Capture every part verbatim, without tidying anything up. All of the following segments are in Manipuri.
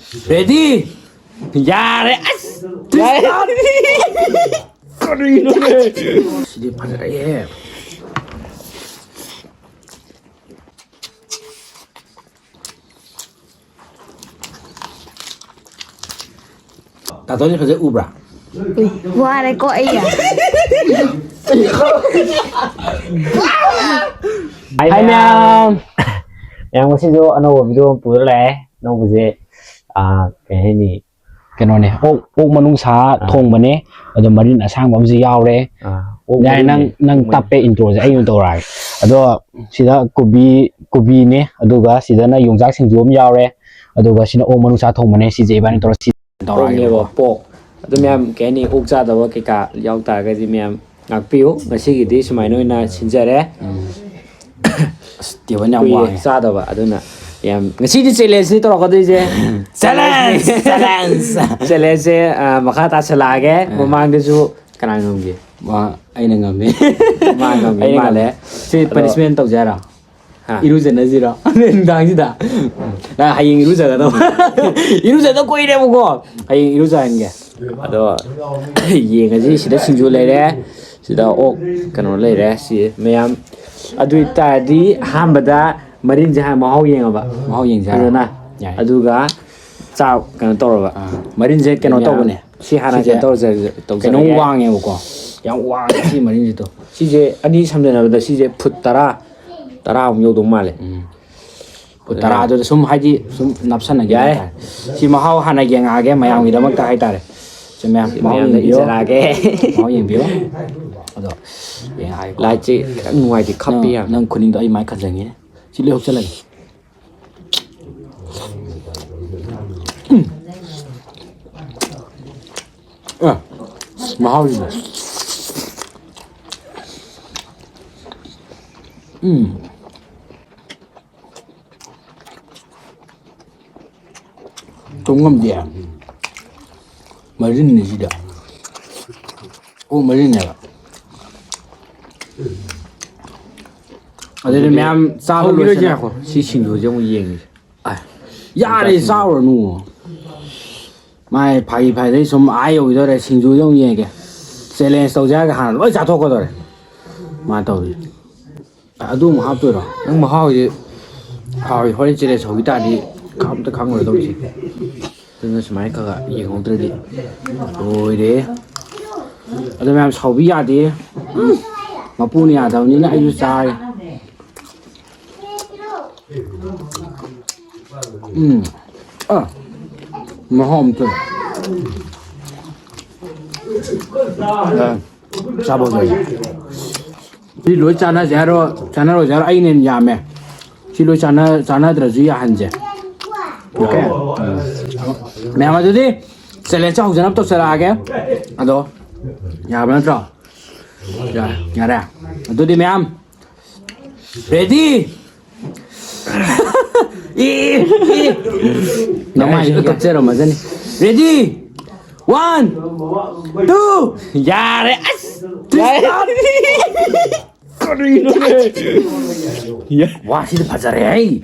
Ready? ꯌꯥꯔꯦ ꯑꯁ! ꯌꯥꯔꯦ! ꯀꯔꯤꯅꯣꯅꯦ? ꯁꯤꯗꯤ ꯐꯖꯔꯦꯍꯦ꯫ ꯇꯥꯇꯣꯟꯁꯦ ꯐꯖꯅ ꯎꯕ꯭ꯔꯥ? ꯋꯥꯔꯦꯀꯣ ꯑꯩ꯫ ꯍꯥꯏ ꯃꯌꯥꯝ꯫ ꯃꯌꯥꯝ, ꯉꯁꯤꯁꯨ ꯑꯅꯧꯕ ꯚꯤꯗꯤꯑꯣ ꯑꯃ ꯄꯨꯔ ꯂꯥꯛꯑꯦ꯫ ꯑꯅꯧꯕꯁꯦ ꯑꯥ, ꯀꯩ ꯍꯥꯏꯅꯤ? ꯀꯩꯅꯣꯅꯦ, ꯑꯣꯛ ꯑꯣꯛ ꯃꯅꯨꯡꯁꯥ ꯊꯣꯡꯕꯅꯦ꯫ ꯑꯗꯣ ꯃꯔꯤꯟ ꯑꯁꯥꯡꯕ ꯑꯃꯁꯨ ꯌꯥꯎꯔꯦ꯫ ꯑꯥ, ꯑꯣꯛ ꯌꯥꯔꯦ, ꯅꯪ ꯃꯔꯤꯟꯅꯦ꯫ ꯅꯪ ꯇꯞꯄꯦ, ꯏꯟꯇ꯭ꯔꯣꯁꯦ ꯑꯩ ꯑꯣꯏꯅ ꯇꯧꯔꯛꯑꯒꯦ꯫ ꯑꯗꯣ ꯁꯤꯗ ꯀꯣꯕꯤ ꯀꯣꯕꯤꯅꯦ, ꯑꯗꯨꯒ ꯁꯤꯗꯅ ꯌꯣꯡꯆꯥꯛ ꯁꯤꯡꯖꯨ ꯑꯃ ꯌꯥꯎꯔꯦ, ꯑꯗꯨꯒ ꯁꯤꯅ ꯑꯣꯛ ꯃꯅꯨꯡꯁꯥ ꯊꯣꯡꯕꯅꯦ꯫ ꯁꯤꯁꯦ ꯏꯕꯥꯅꯤ ꯇꯧꯔ ꯁꯤ ꯄꯣꯛꯅꯦꯕ ꯇꯧꯔꯛꯑꯒꯦꯕꯀꯣ꯫ ꯄꯣꯛ꯫ ꯑꯗꯨ ꯃꯌꯥꯝ ꯀꯩ ꯍꯥꯏꯅꯤ, ꯑꯣꯛ ꯆꯥꯗꯕ ꯀꯩꯀꯥ ꯌꯥꯎ ꯇꯥꯔꯒꯗꯤ ꯃꯌꯥꯝ ꯉꯥꯛꯄꯤꯌꯨ꯫ ꯉꯁꯤꯒꯤꯗꯤ ꯁꯨꯃꯥꯏꯅ ꯑꯣꯏꯅ ꯁꯤꯟꯖꯔꯦ꯫ ꯑꯁ, ꯇꯦꯕꯜ ꯌꯥꯝ ꯀꯨꯏꯔꯦ ꯋꯥꯡꯉꯦ꯫ ꯆꯥꯗꯕ꯫ ꯑꯗꯨꯅ ꯌꯥꯝ ꯉꯁꯤꯗꯤ ꯆꯦꯂꯦꯟꯖꯅꯤ ꯇꯧꯔꯛꯀꯗꯣꯏꯁꯦ꯫ Challenge! Challenge! ꯆꯦꯂꯦꯟꯖꯁꯦ ꯑꯥ, ꯃꯈꯥ ꯇꯥꯁꯜꯂꯛꯑꯒꯦ꯫ ꯃꯃꯥꯡꯗꯁꯨ ꯀꯅꯥ ꯉꯝꯒꯦ? ꯋꯥ, ꯑꯩꯅ ꯉꯝꯃꯦ꯫ ꯃꯥ ꯉꯝꯃꯦ ꯑꯩꯅ ꯃꯥꯜꯂꯦ꯫ ꯉꯝꯃꯦ꯫ ꯁꯤ ꯑꯗꯣ ꯄꯅꯤꯁꯃꯦꯟ ꯇꯧꯖꯦ ꯍꯥꯏꯔꯣ? ꯍꯥ? ꯏꯔꯨꯖꯅꯁꯤꯔꯣ? ꯅꯨꯡꯗꯥꯡꯁꯤꯗ? ꯅꯪ ꯍꯌꯦꯡ ꯏꯔꯨꯖꯒꯗꯧꯕ꯫ ꯏꯔꯨꯖꯗ ꯀꯨꯏꯔꯦꯕꯀꯣ꯫ ꯍꯌꯦꯡ ꯏꯔꯨꯖꯍꯟꯒꯦ꯫ ꯑꯗꯣ ꯌꯦꯡꯉꯁꯤ꯫ ꯁꯤꯗ ꯁꯤꯡꯖꯨ ꯂꯩꯔꯦ, ꯁꯤꯗ ꯑꯣꯛ ꯀꯩꯅꯣ ꯂꯩꯔꯦ꯫ ꯁꯤ ꯃꯌꯥꯝ꯫ ꯑꯗꯨ ꯑꯣꯏꯇꯥꯔꯗꯤ ꯑꯍꯥꯟꯕꯗ ꯃꯔꯤꯟꯁꯦ ꯍꯥꯟꯅ ꯃꯍꯥꯎ ꯌꯦꯡꯉꯕ꯫ ꯃꯍꯥꯎ ꯌꯦꯡꯁꯦ ꯍꯥꯏꯔꯣ? ꯐꯖꯅ꯫ ꯌꯥꯏ꯫ ꯑꯗꯨꯒ ꯆꯥꯛ ꯀꯩꯅꯣ ꯇꯧꯔꯕ꯫ ꯑꯥ꯫ ꯃꯔꯤꯟꯁꯦ ꯀꯩꯅꯣ ꯃꯌꯥꯝ꯫ ꯇꯧꯕꯅꯦ꯫ ꯁꯤ ꯍꯥꯟꯅ ꯁꯤꯁꯦ ꯀꯩꯅꯣ ꯇꯧꯔꯁꯦ꯫ ꯀꯩꯅꯣꯝ ꯋꯥꯡꯉꯦꯕꯀꯣ꯫ ꯌꯥꯝ ꯋꯥꯡꯉꯦ ꯁꯤ ꯃꯔꯤꯟꯁꯤꯗꯣ꯫ ꯁꯤꯁꯦ ꯑꯅꯤ ꯁꯝꯖꯟꯅꯕꯗ ꯁꯤꯁꯦ ꯐꯨꯠ ꯇꯔꯥ, ꯇꯔꯥꯃꯨꯛ ꯌꯧꯗꯧ ꯃꯥꯜꯂꯦ꯫ ꯎꯝ꯫ ꯐꯨꯠ ꯇꯔꯥꯗꯨꯗ ꯁꯨꯝ ꯍꯥꯏꯗꯤ ꯁꯨꯝ ꯅꯞꯁꯟꯅꯒꯦ ꯌꯥꯏ꯫ ꯍꯥꯏꯇꯥꯔꯦ꯫ ꯁꯤ ꯃꯍꯥꯎ ꯍꯥꯟꯅ ꯌꯦꯡꯉꯛꯑꯒꯦ ꯃꯌꯥꯝꯒꯤꯗꯃꯛꯇ ꯍꯥꯏꯇꯥꯔꯦ꯫ ꯁꯤ ꯃꯌꯥꯝ ꯃꯍꯥꯎ ꯃꯌꯥꯝꯗ ꯌꯦꯡꯕꯤꯌꯣ꯫ ꯏꯖꯔꯛꯑꯒꯦ꯫ ꯃꯍꯥꯎ ꯌꯦꯡꯕꯤꯌꯣ꯫ ꯑꯗꯣ ꯌꯦꯡꯉꯛꯑꯒꯦꯀꯣ꯫ ꯂꯥꯏꯠꯁꯦ ꯈꯤꯇꯪ ꯅꯨꯡꯉꯥꯏꯇꯦ, ꯈꯞꯄꯤ ꯅꯪ, ꯌꯥꯝ꯫ ꯅꯪ ꯈꯨꯅꯤꯡꯗꯣ ꯑꯩ ꯃꯥꯏ ꯈꯟꯖꯟꯒꯦ꯫ ꯁꯤ ꯂꯣꯏ ꯍꯨꯞꯆꯜꯂꯒꯦ꯫ ꯎꯝ꯫ ꯑ, ꯃꯍꯥꯎꯁꯤꯗꯤ꯫ ꯎꯝ꯫ ꯇꯨꯝ ꯉꯝꯗꯦ꯫ ꯃꯔꯤꯟꯅꯤ ꯁꯤꯗ꯫ ꯑꯣꯛ ꯃꯔꯤꯟꯅꯦꯕ꯫ ꯑꯗꯨꯗꯤ ꯃꯌꯥꯝ ꯆꯥꯕ ꯍꯧꯈꯤꯔꯣꯏꯁꯦ ꯂꯣꯏꯁꯤꯜꯂꯦ꯫ ꯉꯥꯏꯈꯣ꯫ ꯁꯤ ꯁꯤꯡꯖꯨꯁꯦ ꯑꯃꯨꯛ ꯌꯦꯡꯉꯤꯁꯦ꯫ ꯌꯥꯔꯦ, ꯆꯥꯎꯔꯅꯨ꯫ ꯃꯥꯏ ꯐꯥꯒꯤ ꯐꯥꯒꯤꯗꯩ ꯁꯨꯝ ꯑꯥ ꯌꯧꯈꯤꯗꯧꯔꯦ, ꯁꯤꯡꯖꯨꯗ ꯑꯃꯨꯛ ꯌꯦꯡꯒꯦ꯫ ꯆꯦꯂꯦꯟꯖ ꯇꯧꯁꯦ ꯍꯥꯏꯔꯒ ꯍꯥꯟꯅ ꯂꯣꯏ ꯆꯥꯊꯣꯛꯀꯗꯧꯔꯦ꯫ ꯃꯥ ꯇꯧꯔꯤ꯫ ꯑꯗꯨ ꯑꯃꯨꯛ ꯍꯥꯞꯇꯣꯏꯔꯣ? ꯅꯪ ꯃꯍꯥꯎꯁꯦ ꯍꯥꯎꯏ, ꯍꯣꯔꯦꯟ ꯆꯦꯂꯦꯟꯖ ꯍꯧꯈꯤ ꯇꯥꯔꯗꯤ ꯑꯝꯇ ꯈꯪꯉꯔꯣꯏꯗꯧꯔꯤꯁꯦ꯫ ꯑꯗꯨꯅ ꯁꯨꯃꯥꯏꯅ ꯈꯔ ꯈꯔ ꯌꯦꯡꯍꯧꯗ꯭ꯔꯗꯤ ꯂꯣꯏꯔꯦ꯫ ꯑꯗꯨ ꯃꯌꯥꯝ ꯁꯥꯎꯕꯤ ꯌꯥꯗꯦ꯫ ꯎꯝ꯫ ꯃꯄꯨꯅ ꯌꯥꯗꯕꯅꯤꯅ ꯑꯩꯁꯨ ꯆꯥꯔꯦ꯫ ꯎꯝ꯫ ꯑ꯫ ꯃꯍꯥꯎ ꯑꯝꯇ꯫ ꯑ꯫ ꯆꯥꯕ ꯍꯧꯖꯔꯦ꯫ ꯁꯤ ꯂꯣꯏ ꯆꯥꯟꯅꯁꯦ ꯍꯥꯏꯔꯣ, ꯆꯥꯟꯅꯔꯣꯏꯁꯦ ꯍꯥꯏꯔꯣ, ꯑꯩꯅ ꯍꯦꯟꯅ ꯌꯥꯝꯃꯦ꯫ ꯁꯤ ꯂꯣꯏ ꯆꯥꯟꯅ-, ꯆꯥꯟꯅꯗ꯭ꯔꯁꯨ ꯌꯥꯍꯟꯁꯦ꯫ ꯑꯣꯀꯦ? ꯎꯝ꯫ ꯃꯌꯥꯝ ꯑꯗꯨꯗꯤ ꯆꯦꯂꯦꯟꯖ ꯍꯧꯖꯅꯕ ꯇꯧꯁꯜꯂꯛꯑꯒꯦ꯫ ꯑꯗꯣ ꯌꯥꯕ ꯅꯠꯇ꯭ꯔꯣ? ꯌꯥ-, ꯌꯥꯔꯦ꯫ ꯑꯗꯨꯗꯤ ꯃꯌꯥꯝ ready? E, E. ꯅꯃꯥꯏꯗꯣ ꯀꯛꯆꯔꯝꯃꯖꯅꯤ꯫ Ready? One, two꯫ ꯌꯥꯔꯦ꯫ ꯑꯁ! ꯌꯥꯔꯦ꯫ ꯀꯔꯤꯅꯣꯅꯦ? ꯌꯥ-, ꯋꯥ, ꯁꯤꯗꯤ ꯐꯖꯔꯦ ꯍꯩ꯫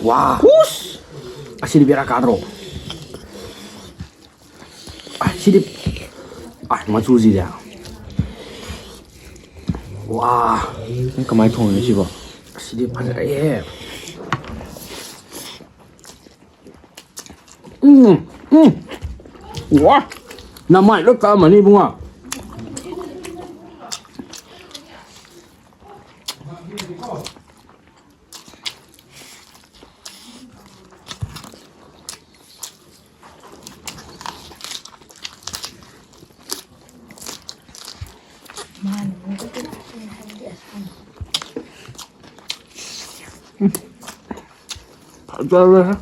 ꯋꯥ꯫ ꯍꯨꯁ! ꯑꯁꯤꯗꯤ ꯕꯦꯔꯥ ꯀꯥꯗ꯭ꯔꯣ? ꯑ, ꯁꯤꯗꯤ, ꯑ, ꯃꯆꯨꯁꯤꯗꯤ꯫ ꯋꯥ꯫ ꯅꯪ ꯀꯃꯥꯏꯅ ꯊꯣꯡꯉꯤꯅꯣ ꯁꯤꯕꯣ? ꯑꯁꯤꯗꯤ ꯐꯖꯔꯦꯍꯦ꯫ ꯎꯝ, ꯎꯝ꯫ ꯋꯥ꯫ ꯅꯃꯥꯏ ꯂꯣꯏ ꯀꯛꯑꯝꯃꯅꯤ ꯏꯕꯨꯡꯉꯣ꯫ ꯐꯖꯔꯦꯍꯦ꯫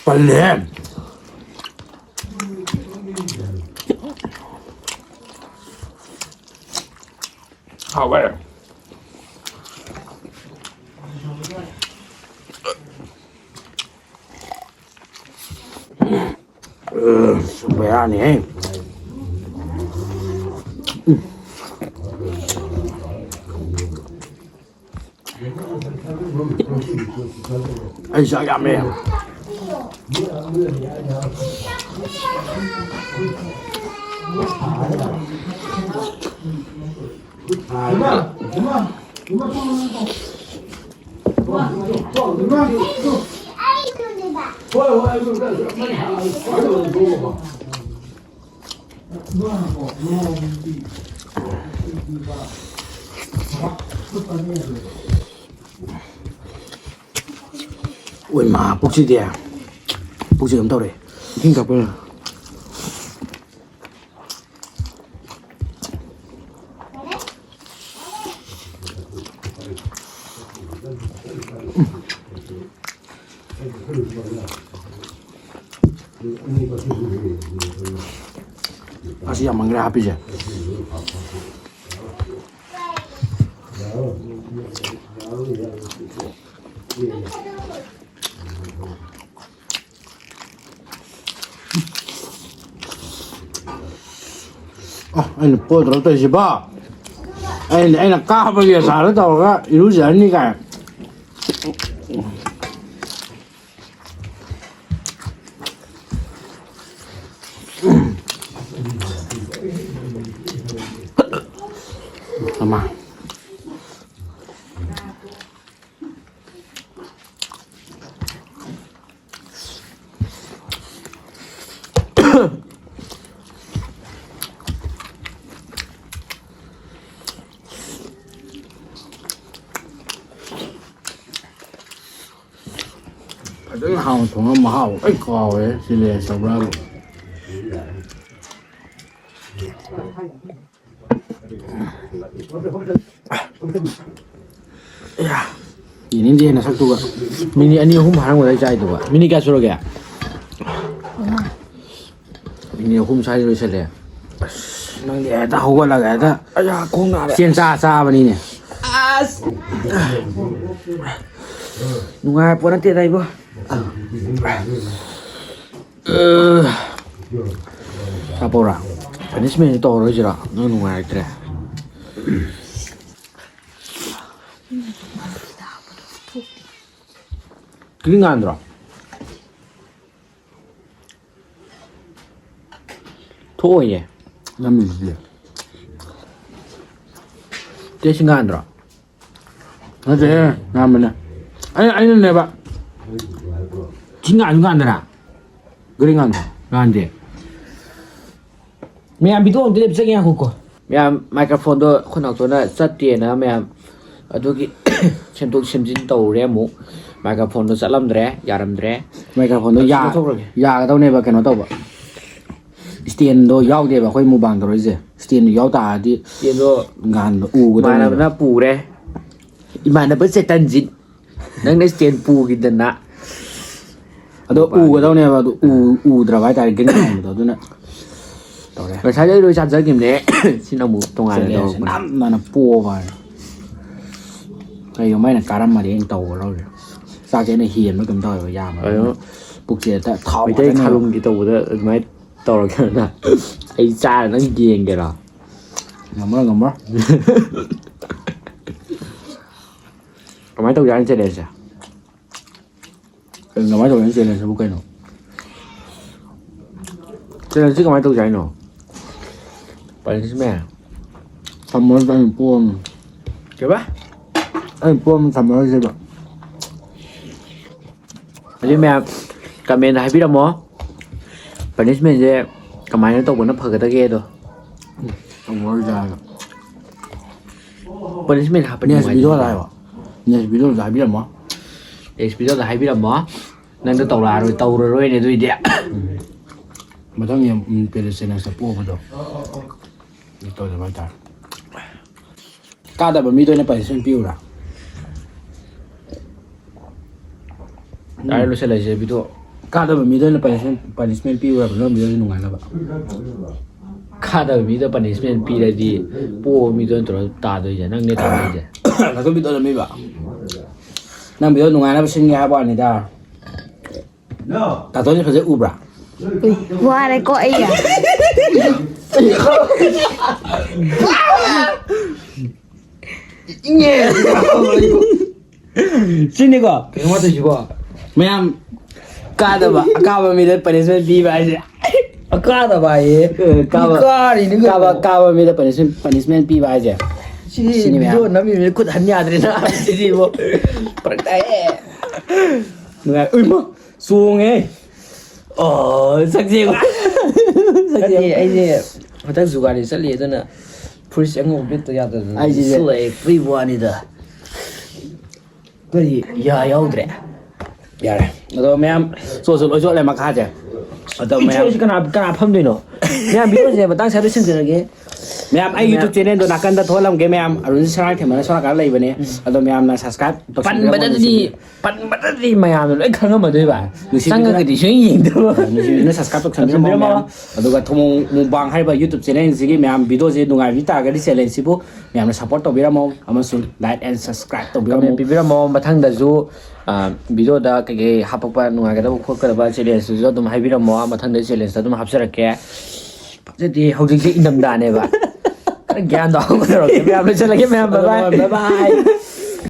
ꯄꯜꯂꯦ꯫ ꯍꯥꯎꯋꯦ꯫ ꯕꯦꯔꯥꯅꯤꯍꯦ꯫ ꯑꯩ ꯆꯥꯛ ꯌꯥꯝꯃꯦ꯫ ꯑꯣꯏ ꯃꯥ, ꯄꯨꯛꯁꯤꯗꯤ꯫ ꯄꯨꯛꯁꯤ ꯀꯩꯅꯣꯝ ꯇꯧꯔꯦ꯫ ꯏꯁꯤꯡ ꯊꯛꯄ ꯑꯣꯏꯅ꯫ ꯑꯁꯤ ꯌꯥꯝ ꯃꯟꯈ꯭ꯔꯦ ꯍꯥꯞꯄꯤꯁꯦ꯫ ꯑ, ꯑꯩꯅ ꯄꯣꯠꯇ꯭ꯔꯣ ꯇꯧꯔꯤꯁꯤꯕꯣ? ꯑꯩꯅ, ꯑꯩꯅ ꯀꯥꯕꯒꯤ ꯑꯆꯥꯔꯗꯣ ꯇꯧꯔꯒ ꯏꯔꯨꯖꯔꯅꯤ ꯀꯥꯏ꯫ ꯑꯃ꯫ ꯐꯖꯅ ꯍꯥꯎꯅ ꯊꯣꯡꯉ ꯃꯍꯥꯎ ꯂꯣꯏ ꯀꯥꯎꯔꯦ ꯁꯤ ꯂꯦꯟꯁ ꯇꯧꯕ꯭ꯔꯥꯕꯨ꯫ ꯌꯦꯡꯅꯤꯡꯗꯦ ꯅꯁꯛꯇꯨꯒ꯫ ꯃꯤꯅꯤꯠ ꯑꯅꯤ ꯑꯍꯨꯝ ꯍꯥꯏꯔꯝꯒꯗ꯭ꯔꯥ ꯑꯩ ꯆꯥꯏꯗꯨꯒ꯫ ꯃꯤꯅꯤꯠ ꯀꯌꯥ ꯁꯨꯔꯒꯦ? ꯃꯤꯅꯤꯠ ꯑꯍꯨꯝ ꯁ꯭ꯋꯥꯏꯗ ꯂꯣꯏꯁꯜꯂꯦ꯫ ꯑꯁ, ꯅꯪꯗꯤ ꯍꯦꯛꯇ ꯍꯧꯒꯠꯂꯒ ꯍꯦꯛꯇ ꯑꯌꯥ, ꯈꯣꯡ ꯅꯥꯔꯦ꯫ ꯆꯦꯟ ꯆꯥ ꯆꯥꯕꯅꯤꯅꯦ꯫ ꯑꯁ! ꯅꯨꯡꯉꯥꯏꯕ ꯄꯣꯠ ꯅꯠꯇꯦꯗ ꯏꯕꯣ꯫ ꯍꯥꯄꯧꯔꯥ? ꯄꯅꯤꯁꯃꯦꯟꯁꯦ ꯇꯧꯔꯔꯣꯏꯁꯤꯔꯣ? ꯅꯪ ꯅꯨꯡꯉꯥꯏꯔꯛꯇ꯭ꯔꯦ꯫ ꯀ꯭ꯔꯤꯡ ꯉꯥꯟꯗ꯭ꯔꯣ? ꯊꯣꯛꯑꯣꯏꯌꯦ꯫ ꯅꯝꯃꯤꯁꯤꯗꯤ꯫ ꯇꯦꯁ ꯉꯥꯟꯗ꯭ꯔꯣ? ꯅꯠꯇꯦꯍꯦ, ꯉꯥꯟꯕꯅꯦ꯫ ꯑꯩ, ꯑꯩꯅꯅꯦꯕ꯫ ꯆꯤꯡ ꯉꯥꯟꯁꯨ ꯉꯥꯟꯗꯅ꯫ ꯒ꯭ꯔꯤꯟ ꯉꯥꯟꯗ꯭ꯔꯣ? ꯉꯥꯟꯗꯦ꯫ ꯃꯌꯥꯝ ꯚꯤꯗꯤꯑꯣ ꯑꯝꯇ ꯂꯦꯞꯆꯒꯦ ꯉꯥꯏꯈꯣꯀꯣ꯫ ꯃꯌꯥꯝ ꯃꯥꯏꯀ꯭ꯔꯣꯐꯣꯟꯗꯣ ꯑꯩꯈꯣꯏ ꯅꯥꯎꯇꯣꯟꯅ ꯆꯠꯇꯦꯅ ꯃꯌꯥꯝ ꯑꯗꯨꯒꯤ ꯁꯦꯝꯗꯣꯛ ꯁꯦꯝꯖꯤꯟ ꯇꯧꯔꯨꯔꯦ ꯑꯃꯨꯛ꯫ ꯃꯥꯏꯀ꯭ꯔꯣꯐꯣꯟꯗꯣ ꯆꯠꯂꯝꯗ꯭ꯔꯦ, ꯌꯥꯔꯝꯗ꯭ꯔꯦ꯫ ꯃꯥꯏꯀ꯭ꯔꯣꯐꯣꯟꯗꯣ ꯑꯗꯨ ꯌꯥ-, ꯁꯦꯝꯗꯣꯛꯊꯣꯛꯈ꯭ꯔꯒꯦ꯫ ꯌꯥꯒꯗꯧꯅꯦꯕ ꯀꯩꯅꯣ ꯇꯧꯕ꯫ ꯁ꯭ꯇꯦꯟꯗꯣ ꯌꯥꯎꯗꯦꯕ ꯑꯩꯈꯣꯏ ꯃꯨꯛꯕꯥꯡ ꯇꯧꯔꯛꯏꯁꯦ꯫ ꯁ꯭ꯇꯦꯟꯗꯣ ꯌꯥꯎ ꯇꯥꯔꯗꯤ ꯁ꯭ꯇꯦꯟꯗꯣ ꯉꯍꯥꯟꯗꯣ ꯎꯒꯗꯧꯅꯦꯕ꯫ ꯏꯃꯥꯟꯅꯕꯅ ꯄꯨꯔꯦ꯫ ꯏꯃꯥꯟꯅꯕ ꯆꯦꯇꯟꯖꯤꯠ꯫ ꯅꯪꯅ ꯁ꯭ꯇꯦꯟ ꯄꯨꯈꯤꯗꯅ꯫ ꯑꯗꯣ ꯎꯒꯗꯧꯅꯦꯕ, ꯑꯗꯨ ꯎ-, ꯎꯗ꯭ꯔꯕ ꯍꯥꯏꯇꯥꯔꯦ, ꯒ꯭ꯔꯤꯟ ꯂꯥꯎꯕꯗꯣ, ꯑꯗꯨꯅ ꯇꯧꯔꯦ꯫ ꯉꯁꯥꯏꯗꯩ ꯂꯣꯏ ꯆꯥꯖꯈꯤꯕꯅꯦ꯫ ꯁꯤꯅ ꯑꯃꯨꯛ ꯇꯣꯉꯥꯟꯅ ꯆꯦꯂꯦꯟꯖꯁꯦ ꯇꯧꯔꯛꯄꯅꯦ꯫ ꯅꯝꯗꯅ ꯄꯣꯕ ꯍꯥꯏꯅ꯫ ꯀꯩꯒꯨꯝꯕ ꯑꯩꯅ ꯀꯥꯔꯝꯃꯗꯤ ꯑꯩꯅ ꯇꯧꯒꯗꯧꯁꯦ꯫ ꯆꯥꯛꯁꯦ ꯑꯩꯅ ꯍꯦꯟꯕ ꯀꯩꯅꯣꯝ ꯇꯧꯋꯦꯕ, ꯌꯥꯝꯕ꯫ ꯑꯗꯨꯅ ꯄꯨꯛꯁꯦ ꯍꯦꯛꯇ ꯊꯥꯎ ꯃꯩꯇꯩ ꯉꯥꯛꯇꯅꯦꯕ꯫ ꯊꯥꯔꯨꯝꯒꯤ ꯇꯧꯕꯗ ꯑꯗꯨꯃꯥꯏꯅ ꯇꯧꯔꯛꯀꯦꯅ꯫ ꯑꯩ ꯆꯥꯔ ꯅꯪ ꯌꯦꯡꯒꯦꯔꯣ? ꯉꯝꯃꯔꯣꯏ, ꯉꯝꯃꯔꯣꯏ꯫ ꯀꯃꯥꯏꯅ ꯇꯧꯖꯥꯠꯅꯣ ꯆꯦꯂꯦꯟꯖꯁꯦ? ꯀꯩꯅꯣ, ꯀꯃꯥꯏꯅ ꯇꯧꯔꯤꯅꯣ ꯆꯦꯂꯦꯟꯖꯁꯤꯕꯨ ꯀꯩꯅꯣ? ꯆꯦꯂꯦꯟꯖꯁꯤ ꯀꯃꯥꯏꯅ ꯇꯧꯁꯦ ꯍꯥꯏꯅꯣ? ꯄꯅꯤꯁꯃꯦꯟ꯫ ꯊꯝꯃꯣ, ꯑꯩꯅ ꯄꯣꯝ-, ꯀꯩꯕ? ꯑꯩꯅ ꯄꯣꯝ ꯊꯝꯃꯔꯣꯏꯁꯦꯕ꯫ ꯑꯗꯨ ꯃꯌꯥꯝ ꯀꯃꯦꯟꯗ ꯍꯥꯏꯕꯤꯔꯝꯃꯣ, ꯄꯅꯤꯁꯃꯦꯟꯁꯦ ꯀꯃꯥꯏꯅ ꯇꯧꯕꯅ ꯐꯒꯗꯒꯦꯗꯣ꯫ ꯊꯝꯃꯔꯣꯏꯁꯦ ꯍꯥꯏꯕ꯫ ꯄꯅꯤꯁꯃꯦꯟ ꯍꯥꯞꯄꯗꯤ ꯅꯦꯛꯁ ꯅꯨꯡꯉꯥꯏꯇꯦ꯫ ꯚꯤꯗꯤꯑꯣꯗ ꯍꯥꯏꯌꯣ꯫ ꯅꯦꯛꯁ ꯚꯤꯗꯤꯑꯣꯗ ꯍꯥꯏꯕꯤꯔꯝꯃꯣ꯫ ꯅꯦꯛꯁ ꯚꯤꯗꯤꯑꯣꯗ ꯍꯥꯏꯕꯤꯔꯝꯃꯣ꯫ ꯅꯪꯗꯣ ꯇꯧꯔꯛꯑꯔꯣꯏ, ꯇꯧꯔꯔꯣꯏꯅꯦ ꯑꯗꯨꯏꯗꯤ꯫ ꯎꯝ꯫ ꯃꯊꯪꯒꯤ, ꯎꯝ, ꯄꯦꯔꯦꯟꯁ ꯆꯦꯂꯦꯟꯖꯇ ꯄꯣꯕꯗꯣ꯫ ꯇꯧꯗꯕ ꯍꯥꯏꯇꯥꯔꯦ꯫ ꯀꯥꯗꯕ ꯃꯤꯗ ꯑꯣꯏꯅ ꯄꯅꯤꯁꯃꯦꯟ ꯄꯤꯌꯨꯔꯥ? ꯌꯥꯔꯦ, ꯂꯣꯏꯁꯤꯜꯂꯁꯦ ꯚꯤꯗꯤꯑꯣ꯫ ꯀꯥꯗꯕ ꯃꯤꯗꯨꯅ ꯄꯅꯤꯁꯃꯦꯟ ꯄꯤꯕ ꯌꯥꯕ, ꯅꯪ ꯚꯤꯗꯤꯑꯣꯁꯤ ꯅꯨꯡꯉꯥꯏꯅꯕ꯫ ꯀꯥꯗꯕ ꯃꯤꯗ ꯄꯅꯤꯁꯃꯦꯟ ꯄꯤꯔꯗꯤ ꯄꯣꯕ ꯃꯤꯗꯨꯅ ꯇꯧꯔ ꯇꯥꯗꯣꯏꯁꯦ, ꯅꯪꯅꯦ ꯇꯧꯗꯣꯏꯁꯦ꯫ ꯀꯥꯗꯕ ꯃꯤꯗꯣ ꯑꯗꯨꯝ ꯄꯤꯕ꯫ ꯅꯪ ꯚꯤꯗꯤꯑꯣ ꯅꯨꯡꯉꯥꯏꯅꯕ ꯁꯤꯟꯒꯦ ꯍꯥꯏꯕ ꯋꯥꯅꯤꯗ꯫ ꯇꯥꯇꯣꯟꯁꯦ ꯐꯖꯅ ꯎꯕ꯭ꯔꯥ? ꯎꯏ, ꯋꯥꯔꯦꯀꯣ ꯑꯩ꯫ ꯁꯤꯅꯤꯀꯣ꯫ ꯀꯩꯅꯣ ꯃꯥ ꯇꯧꯏꯁꯤꯕꯣ? ꯃꯌꯥꯝ, ꯀꯥꯗꯕ ꯑꯀꯥꯕ ꯃꯤꯗ ꯄꯅꯤꯁꯃꯦꯟ ꯄꯤꯕ ꯍꯥꯏꯁꯦ꯫ ꯑꯀꯥꯗꯕ ꯍꯥꯏꯌꯦ꯫ ꯑ, ꯀꯥꯕ, ꯃꯤ ꯀꯥꯔꯤꯅꯤ ꯀꯩꯅꯣ꯫ ꯀꯥꯕ, ꯀꯥꯕ ꯃꯤꯗ ꯄꯅꯤꯁꯃꯦꯟ, ꯄꯅꯤꯁꯃꯦꯟ ꯄꯤꯕ ꯍꯥꯏꯁꯦ꯫ ꯁꯤꯗꯤ ꯁꯤꯅꯤ ꯃꯌꯥꯝ꯫ ꯚꯤꯗꯤꯑꯣ ꯅꯝꯃꯤꯕꯅꯤꯅ ꯈꯨꯠ ꯍꯟ ꯌꯥꯗ꯭ꯔꯦꯅ꯫ ꯁꯤꯗꯤ ꯏꯕꯣ꯫ ꯐꯔꯛ ꯇꯥꯏꯌꯦ꯫ ꯅꯨꯡꯉꯥꯏ-, ꯎꯏꯃ! ꯆꯣꯡꯉꯦ꯫ ꯑꯣ, ꯁꯛꯁꯦ꯫ ꯅꯠꯇꯦ, ꯑꯩꯁꯦ ꯍꯟꯗꯛ ꯖꯨꯒꯥꯂꯤ ꯆꯠꯂꯤ, ꯑꯗꯨꯅ ꯐꯨꯔꯤꯠꯁꯦ ꯑꯉꯧꯕ ꯂꯤꯠꯇ ꯌꯥꯗꯗꯅ ꯑꯩꯁꯦ ꯁꯤꯜꯂꯛꯑꯦ, ꯐꯨꯏꯕ ꯋꯥꯅꯤꯗ꯫ ꯀꯔꯤ? ꯌꯥ ꯌꯥꯎꯗ꯭ꯔꯦ꯫ ꯌꯥꯔꯦ꯫ ꯑꯗꯣ ꯃꯌꯥꯝ ꯆꯣꯠꯁꯨ ꯂꯣꯏ ꯆꯣꯠꯂꯦ ꯃꯈꯥꯁꯦ꯫ ꯑꯗꯣ ꯃꯌꯥꯝ ꯁꯤ ꯀꯅꯥ, ꯀꯅꯥ ꯐꯝꯗꯣꯏꯅꯣ? ꯃꯌꯥꯝ ꯚꯤꯗꯤꯑꯣꯁꯦ ꯃꯇꯥꯡ ꯁ꯭ꯋꯥꯏꯗ ꯂꯣꯏꯁꯤꯟꯖꯔꯒꯦ꯫ ꯃꯌꯥꯝ ꯑꯩ ꯃꯌꯥꯝ YouTube channelꯗꯣ ꯅꯥꯀꯟꯗ ꯊꯣꯛꯍꯜꯂꯝꯒꯦ ꯃꯌꯥꯝ꯫ ꯑꯔꯨꯟ ꯁꯔꯥꯡꯊꯦꯝꯕꯅ ꯁꯣꯝ ꯅꯥꯀꯟꯗ ꯂꯩꯕꯅꯦ꯫ ꯎꯝ꯫ ꯑꯗꯣ ꯃꯌꯥꯝꯅ subscribe ꯇꯧꯁꯟꯕꯤꯔꯝꯃꯣ ꯄꯟꯕꯗꯗꯤ, ꯅꯨꯡꯁꯤꯕꯤ-, ꯄꯟꯕꯗꯗꯤ ꯃꯌꯥꯝꯅ ꯂꯣꯏ ꯈꯪꯉꯝꯃꯗꯣꯏꯕ꯫ ꯅꯨꯡꯁꯤꯕꯤꯗꯨꯅ ꯆꯪꯉꯒꯗꯤ ꯁꯨꯡꯌꯦꯡ ꯌꯦꯡꯗꯕ꯫ ꯅꯨꯡꯁꯤꯕꯤꯗꯨꯅ subscribe ꯇꯧꯁꯟꯕꯤꯔꯝꯃꯣ ꯇꯧꯁꯟꯕꯤꯔꯝꯃꯣ꯫ ꯃꯌꯥꯝ꯫ ꯑꯗꯨꯒ ꯊꯣꯃꯣ ꯃꯨꯛꯕꯥꯡ ꯍꯥꯏꯔꯤꯕ YouTube channelꯁꯤꯒꯤ ꯃꯌꯥꯝ ꯚꯤꯗꯤꯑꯣꯁꯦ ꯅꯨꯡꯉꯥꯏꯕꯤ ꯇꯥꯔꯒꯗꯤ challengeꯁꯤꯕꯨ ꯃꯌꯥꯝꯅ support ꯇꯧꯕꯤꯔꯝꯃꯣ ꯑꯃꯁꯨꯡ like and subscribe ꯇꯧꯕꯤꯔꯝꯃꯣ꯫ Comment ꯄꯤꯕꯤꯔꯝꯃꯣ꯫ ꯃꯊꯪꯗꯁꯨ, ꯑ, ꯚꯤꯗꯤꯑꯣꯗ ꯀꯩꯀꯩ ꯍꯥꯞꯄꯛꯄ ꯅꯨꯡꯉꯥꯏꯒꯗꯕ ꯈꯣꯠꯀꯗꯕ challengeꯇꯨꯁꯨ ꯑꯗꯨꯝ ꯍꯥꯏꯕꯤꯔꯝꯃꯣ꯫ ꯃꯊꯪꯗ challengeꯇ ꯑꯗꯨꯝ ꯍꯥꯞꯆꯔꯛꯀꯦ꯫ ꯐꯖꯗꯦ, ꯍꯧꯖꯤꯛꯁꯦ ꯏꯪꯊꯝꯊꯥꯅꯦꯕ꯫ ꯈꯔ ꯒ꯭ꯌꯥꯟ ꯇꯥꯍꯧꯒꯗꯧꯔꯒꯦ꯫ ꯃꯌꯥꯝ ꯂꯣꯏꯁꯤꯜꯂꯒꯦ, ꯃꯌꯥꯝ, bye bye꯫ Bye bye꯫